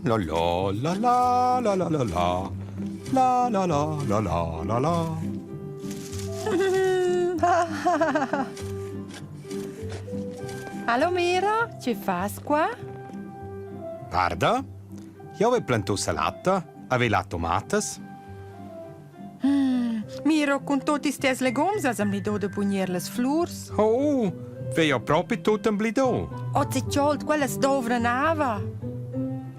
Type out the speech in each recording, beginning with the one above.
La la la la la la la la. La la la la la la la. Hallo Mira, che fas qua? Guarda, jau hai plantò salata, aveva la tomatas. Miro, cun tot ils tes legums has emblidò da pugner las flurs. Oh, vei jau propi tut emblidò. Oz è ciolt, quellas dovran ava.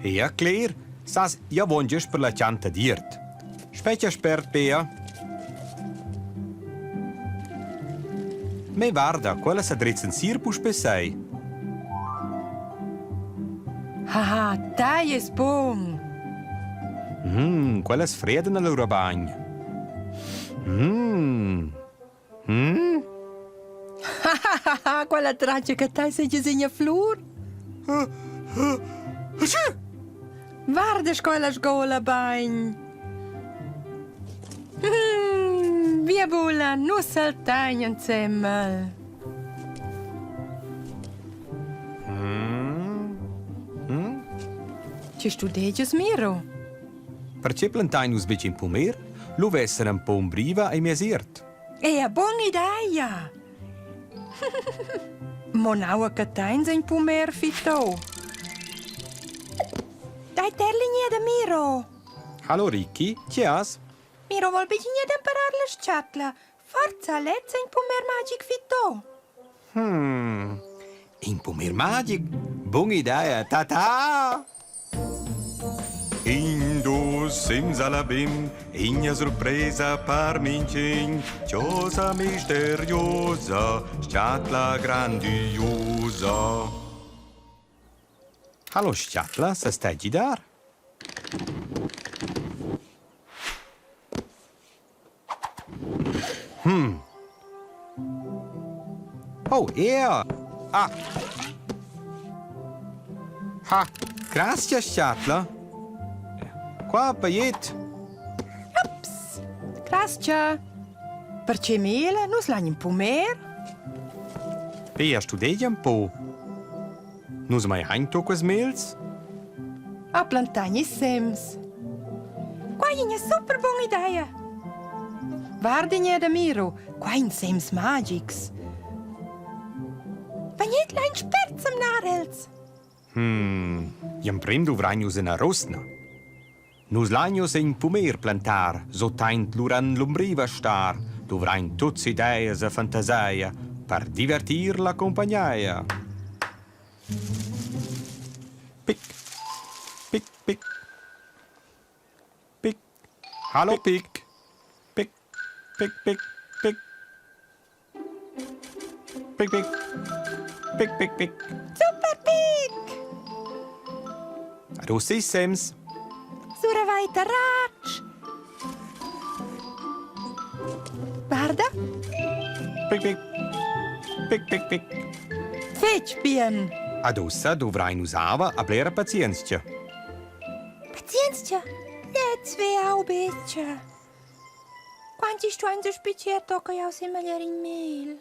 Ea, cler, sas, jau von gest per la chanta d'iert. Spetga spert, Bea. Me varda, quella sa drizzan sir puspè sei. Haha, tai es bun! Quellas fredan allura bagn. Mm. Mm. Hahaha, quella traccia che tai seigi segna flur. Guarda sco ella sgola bagn. Mm, via bula, nus saltain insemmel. Ti studegias Miro? Perche plantain nus betg in pumer? Lu vessan en po umbriva e miez iert. È a buona idea! Mo naua catteins in pumer fitto. Dai terligna da Miro! Hallo Ricky, chi has? Miro vol bisogna d'imparare la scatla. Forza, lezza in pumer magic fitto. Hmm, in pumer magic? Buna idea, tata! In dus simsalabim, igna surpresa par minchin, chosa misteriosa, schatla grandiosa. Hallo schatla, sas te gidar? Hm. Oh, ea! Ah! Ha, grazias, chatla. Qua, pajet. Ups! Grazcha! Perche mela? Nus lain ün pumer. Pia studegia ün po. Nus mai hain tocas mels? A plantar gnis sems. Quai è üna super buna idea. Guarda gnè da Miro, qua in sems magics. Vagnit lain spert semnar els. Hmm, gl'emprem duvrain nus ina rosna. Nus lain uss in pumer plantar, sutaint luran l'umbriva star, duvrain tuts ideas e fantasia per divertir la cumpagneia. Pic, pic, pic. Pic. Hallo Pic. Pic, pic, pic, pic. Pic, pic. Pic, pic, pic. Super pic! Russi sems. Sura vai taratsch. Guarda. Pic, pic. Pic, pic, pic. Fetg bien. Ad ussa dovrain nus ava a blera pazienzia. Pazienzia? Lez ve au betg. Quant chi stuain suspiciar tocca jau sin magliar in mel.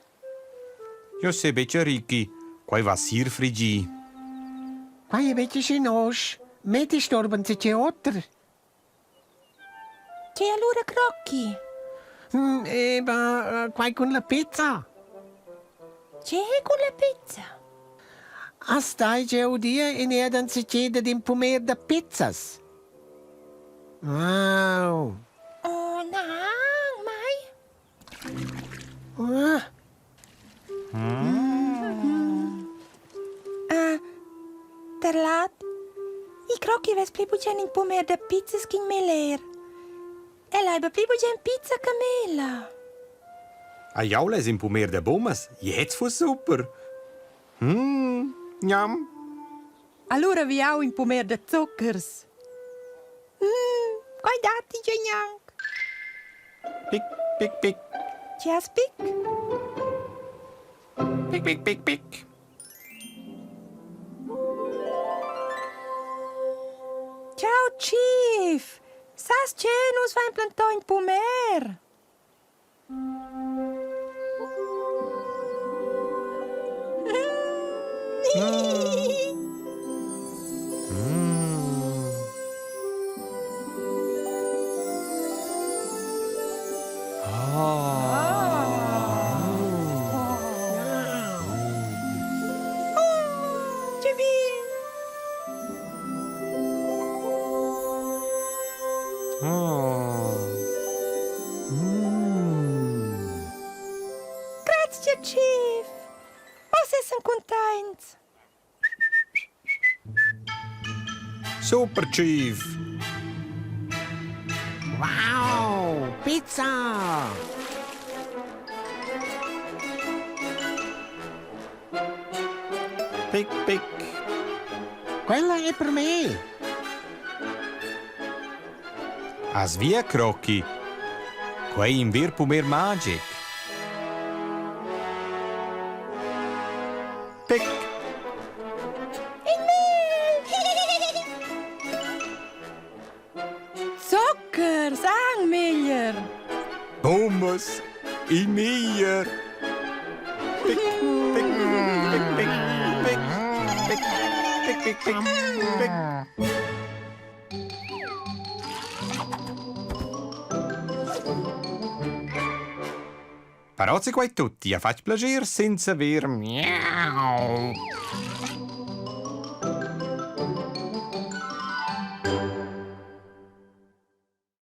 Jeu sai betg Ricky, quai va sir frigì. Quai è betg schi nosch. Metti storban tge oter. Che allura crocchi? Mm, eba, quai cun la pizza. Che cun la pizza? A stai già udia in ed anziché dad in pumer da pizzas. Wow! Oh na, mai. Ah. Ah, Terlat, i crocchi vess pli bugen in pumer da pizzas ch'in meler. El aiba pli bugen pizza che mela. Ah, jau less in pumer da bumas. Jetzt fuss super. Mm, gnam. Allura vi jau in pumer da zuchers. Mm, quai datti già gnanc. Pic, pic, pic. Ti has pic? Pic, pic, pic, pic. Ciao Chief! Sas che nus vain plantà in pumer? Grazia, Chief! Oz essan cuntaints! Super Chief! Wow! Pizza! Pic, pic. Quella è per me! As via, Crocky. Quei in ver pumer magic. Pic. In mel! Zuckers, ang meglier! Pommes, il meglier. Pic, pic, pic, pic, pic, pic, pic, pic, pic, pic. Però se quai tutti ha fatg plascher senza ver miau.